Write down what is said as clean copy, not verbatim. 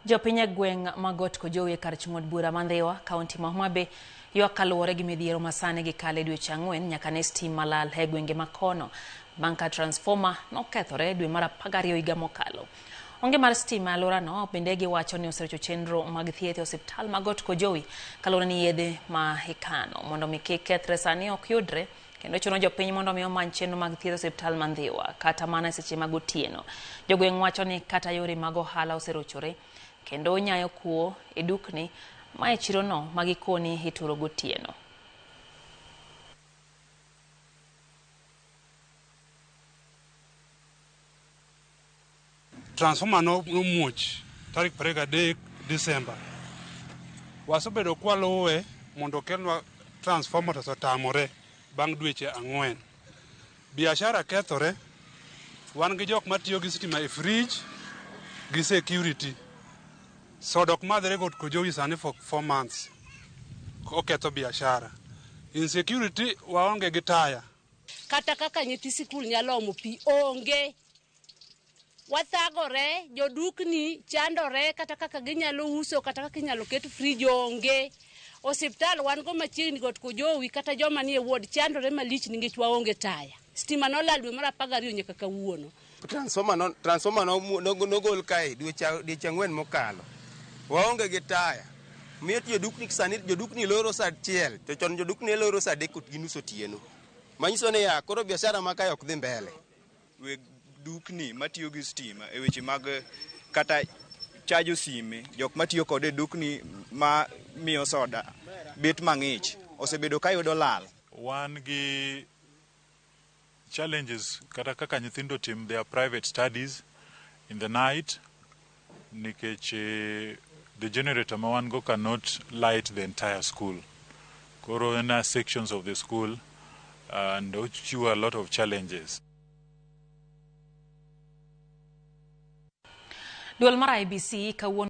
Jopiny e gweng' ma Got Kojowi e kar chung' od bura ma Ndhiwa, kaunti ma Homa Bay ywak kaluwore gi midhiero ma sani gikale dweche ang'wen nyaka ne stima lal e gwenge ma kono bang' ka transformer nokethore dwe mar 12 higa mokalo. Onge mar stima e alworano bende giwacho ni oserocho chenro mag thieth e osiptal ma Got Kojowi kaluwore ni yedhe ma ikano mondo mi kik kethre sani ok yudre kendo chuno jopiny mondo mi omany chenro mag thieth e osiptal ma Ndhiwa kata mana e seche mag otieno. Jogweng' wacho ni kata yore mag ohala oserochore kendo nyayo kuo e dukni ma e chirono ma gikoni ituro gotieno. Transformer nomuoch tarik 23 Disemba. Wasebedo kwaluwe mondo okelnwa transformer to osetamore bang' dweche 4. Biashara kethore, wan gi jok matiyo gi stima e fridge gi security. Soda ok madhre Got Kojowi sani for 4 months. Oketho biashara. Insecurity waonge gi taya. Kata kaka nyithi sikul nyalo omo pi onge. Wathagore, jodukni chandore kata kaka ginyalo uso kata kaka inyalo ket frij onge. Osiptal wan go machiegni Got Kojowi kata joma nie ward chandore malich nikech waonge taya. Stima nolal dwe mar 12 nyaka kawuono. Transformer no, transformer no, nogol kae dweche 4 mokalo. Waonge gi taya. Miyo jodukni sani jodukni loro saa 1 to chon jodukni loro saa 3:30 otieno. Manyiso ni ya koro biashara ma kae ok dhi mbele. Weg dukni matiyo gi stima e weche mag kata chajo sime, jok matiyo kode e dukni ma miyo soda bet mang'ich osebedo ka yudo lal. Wan gi challenges kata kaka nyithindo tim their private studies in the night nikech the generator ma wan go cannot light the entire school. Koro en sections of the school and ochiwo a lot of challenges. Duol mar IEBC kawuono